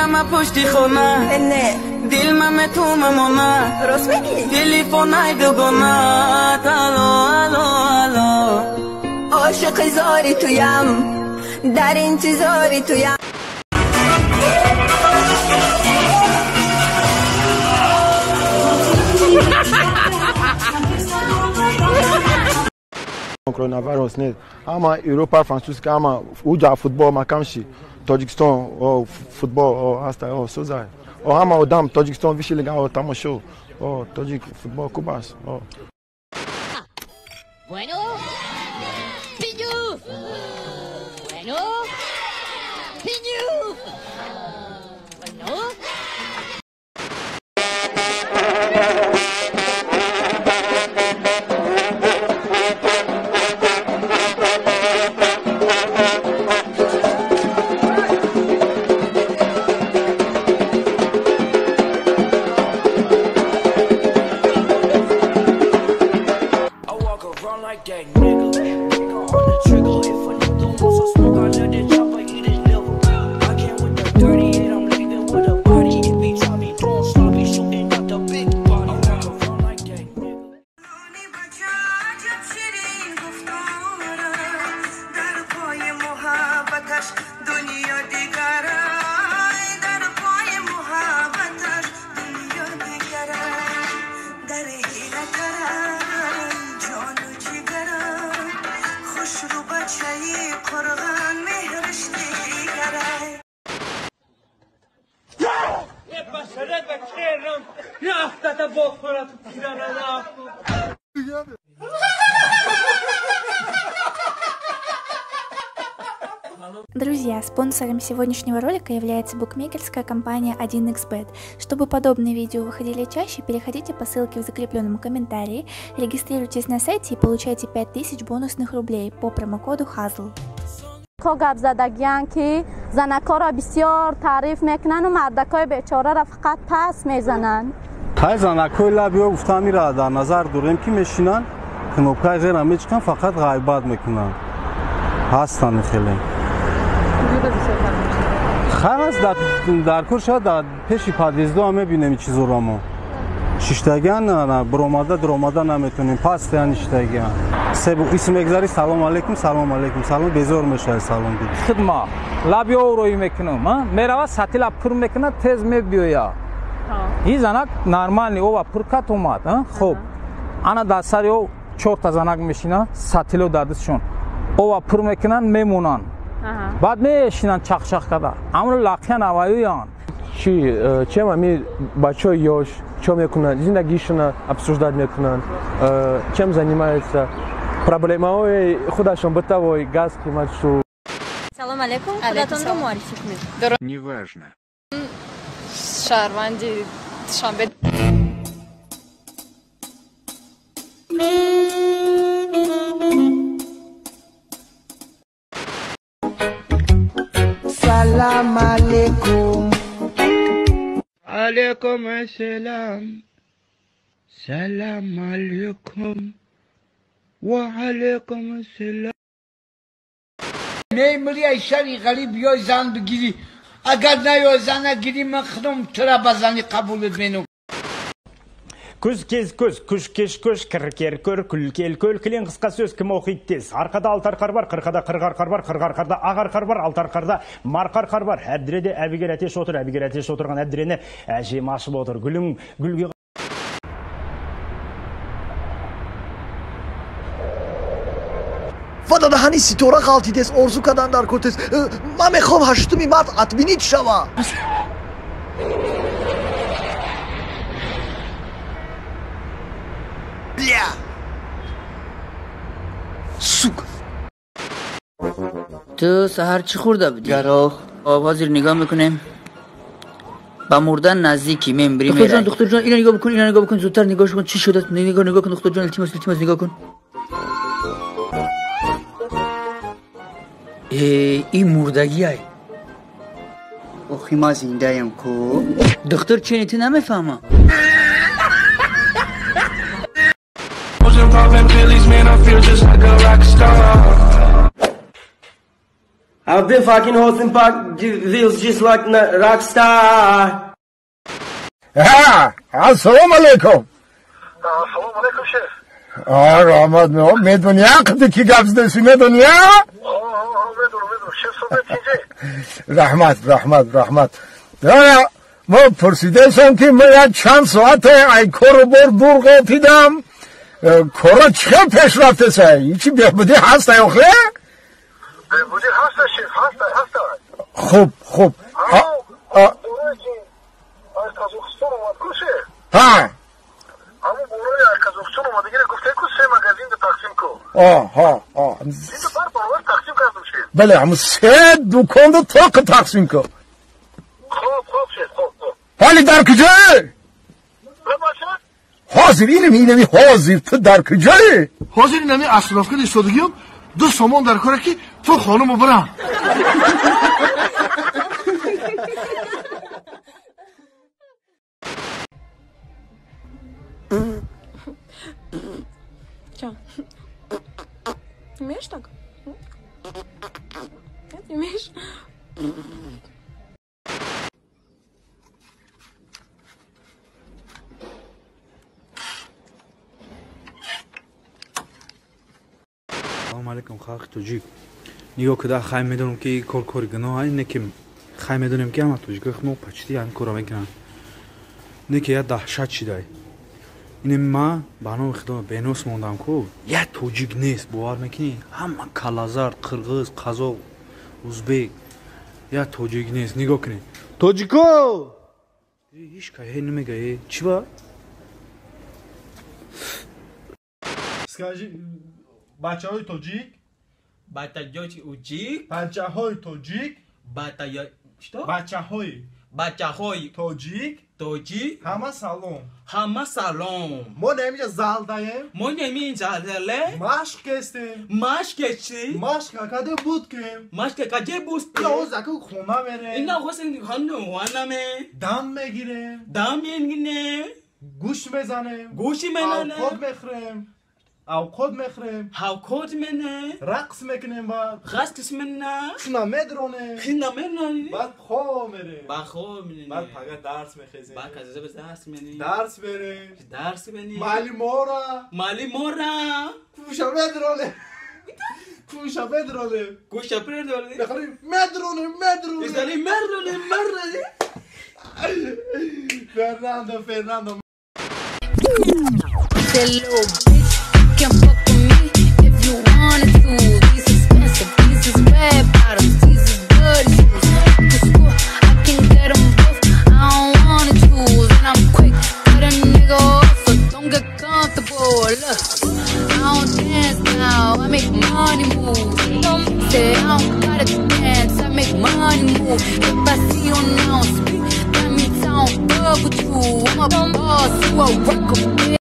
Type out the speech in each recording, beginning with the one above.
Мирама пушти хона, Не. Дилма метума мона, Рост мегӣ? Телефонай дугонат, алло, алло, алло. Ошиқи зори туям, дар интизори туям. Coronavirus не ҳама Европа, французска, ҳама уҷа футбол макамши Тоҷикистон футбол ҳаста созай, ҳама одам Тоҷикистон высший лига тамошо, тоҷик футбол хуб аст. Bueno, Pignouf. Bueno, Pignouf. Bueno. Like that nigga, nigga on the trigger. If a nigga wants some smoke, I let it chopper eat his liver. I came with the dirty and I'm leaving with a body. If he try me doing sloppy, shooting out the big body. I walk around like that nigga. Друзья, спонсором сегодняшнего ролика является букмекерская компания 1xBet. Чтобы подобные видео выходили чаще, переходите по ссылке в закрепленном комментарии, регистрируйтесь на сайте и получайте 5000 бонусных рублей по промокоду HAZL. Ко гап задагиян, ки занакҳоро бисёр таъриф мекунанд, мардакҳои бечораро фақат пас мезананд. Ҳай, занакҳои лабиё гуфтам, ира дар назар дорем, ки мешинанд, кнопкаи ғера мечиканд, фақат ғайбат мекунанд. Ҳастанд хеле. Хайр аст, дар кор шояд дар пеши подъездҳо мебинем ин чизоро мо. Шиштагиан, биромада дуромада наметонем, пастиян шиштагиан. Себу исм мегзари, салом алейкум, салом алейкум, салом, безор мешавад салом диди. Хидма лаби овроӣ мекунам, мерава сатила пур мекунад, тез мебиёя. Ин занак нормальный ова пур кат омад, хуб. Ана дар сари ов чорта занак мешина, сатило дар дастшон. Ова пур мекунанд, мемонанд. Баъд мешинанд чахчах карда. Амро лақиян аваюянд. Чи чем ами бачаҳои ёш чо мекунанд, зиндагишона обсуждать мекунанд, чем занимаются, проблемаҳои худашон, бытовой, газ қимат шуд. Салом алейкум, худатонро муаррифӣ кунед. Неважно. Шаҳрванди Душанбе. Салам алейкум. Алейкум ассалам. Салам алейкум. Ва алейкум ассалам. Мемири, ай шари ғариб, ёй зан бигирӣ. Агар наёй зана гирӣ, ман худам тура ба занӣ қабулат менам. Көз кез көз, күш кеш көш, кір кер көр, күл кел көл, кілең қысқа сөз кім оқиды тез. Арқада алты арқар бар, қырқада қырық арқар бар, қырық арқарда ақ арқар бар, алты арқарда марқа арқар бар. Әбдіреде Әбігер әтеш отыр, Әбігер әтеш отырған әбдірені әжем ашып отыр. Гүлің гүлге Ва даҳани ситора ғалтидес, орзу кардан дар кортес. Ман мехоҳам 8 март отменить шава. Бля! Сука! Ту саҳар чӣ хӯрда будӣ? Гарох. Ҳозир нигоҳ мекунем. Ба мурдан наздикӣ, мембри мерай. Духтурҷон, духтурҷон, ина нигоҳ бикун, ина нигоҳ бикун, зудтар нигоҳ кун, чӣ шудааст? Нигоҳ, нигоҳ кун, духтурҷон, илтимос, илтимос, нигоҳ кун. Э, ин мурдагиай. Охи, ман зиндаям ку. Духтур, чени ту намефаҳмам. Popping pillies, man, I feel just like a rock star. I've been fucking hoes and pop deals just like a rock star. Ha, ассалому алайкум. Ассалому алайкум, шеф. А, раҳмат, медонӣ ақди ки гап задаси, медонӣ? Медонам, шеф, собет инҷе. Раҳмат, раҳмат, раҳмат. Мо пурсидаам ки мо як чанд соате ай кору бор дур қотидам. Кора чӣ хел пеш рафтеса? Ҳичи беҳбудӣ ҳаст охе? Беҳбудӣ ҳаста, шеф, ҳаста, ҳаста. Хуб, хуб. Аз Қазоқистон омад ку, шеф? Ҳа. Ҳамун борои аз Қазоқистон омадагиро гуфте ку, се магазинда тақсим ку. Ҳа, ҳа. Инда бар баробар тақсим кардам, шеф. Бале, ҳамун се дуконда тоқ тақсим ку. Хуб, хуб, шеф, хуб, хуб. Ҳоли дар куҷое? Бабаша? Ҳозир инами, инами ҳозир ту дар куҷое? Ҳозир инами остановкада истодагиам, 2 сомон дар кора ки ту хонуму бирам. Чё? Умеешь так? Нет, не умеешь? Салом алейкум, халқи тоҷик. Нигоҳ куда, хай медонам ки кор кори гуноҳ, не ки хай медонем ки ҳама тоҷикои хумо почти ҳамин корро мекунанд. Не ки як даҳшат шидай. Ине ма ба номи худо бенос мондам ку, як тоҷик нест, бовар мекунӣ? Ҳама калазар, қирғиз, қазоқ, узбек, як тоҷик нест. Нигоҳ кунед. Тоҷико! Ҳеҷ кай ҳе намега, э, чӣ ба? Скажи, бачаҳои тоҷик, бачаҳои тоҷик, бачаҳои тоҷик, что? Бачаҳои, бачаҳои тоҷик, тоҷик, ҳама салом, ҳама салом. Мо наминҷа зал даем, мо наминҷа зале, машқ кестем, машқ кестем, машқ какаде буд кем, машқ какаде буд. Ина оз аку хона мерем, ина оз хона мерем, дам мегирем, дам мегирем, гӯшт мезанем, гӯшт мезанем, авқот мехӯрем, авқот мехӯрем, авқот мене, рақс мекунем, баъд рақс мена, хина медронем, хина медронем, баъд хоб мерем, баъд хоб мерем, баъд пага дарс мехезем, баъд каза дарс менем, дарс мерем, дарс менем, маълимора, маълимора, кӯша медронем, кӯша медронем, кӯша медронем, мехӯрем, медронем, медронем, изали медронем, медронем. Фернандо, Фернандо. Can fuck with me if you wanted to. These expensive, these is red bottoms, these is good shoes. To school, I can get them both. I don't wanna choose, and I'm quick, cut a nigga off, so don't get comfortable. Look, I don't dance now, I make money move. Don't say I don't gotta dance, I make money move. If I see you now speak, that means I don't fuck with you. I'm a boss, you a record.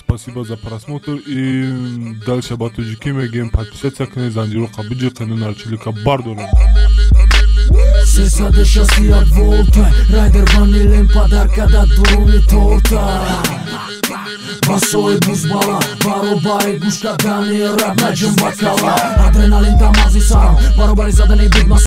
Спасибо за просмотр и дальше ба тоҷикӣ мегӯем, подписаться кунед, занҷироқа биҷиқену нарчилика бардорем. 361 волта райдер ванилем подарка да дуруни торта басои бузбала баробари гӯш кардани раб наҷум ба кала адреналин дамази сарам баробари задани бигмас.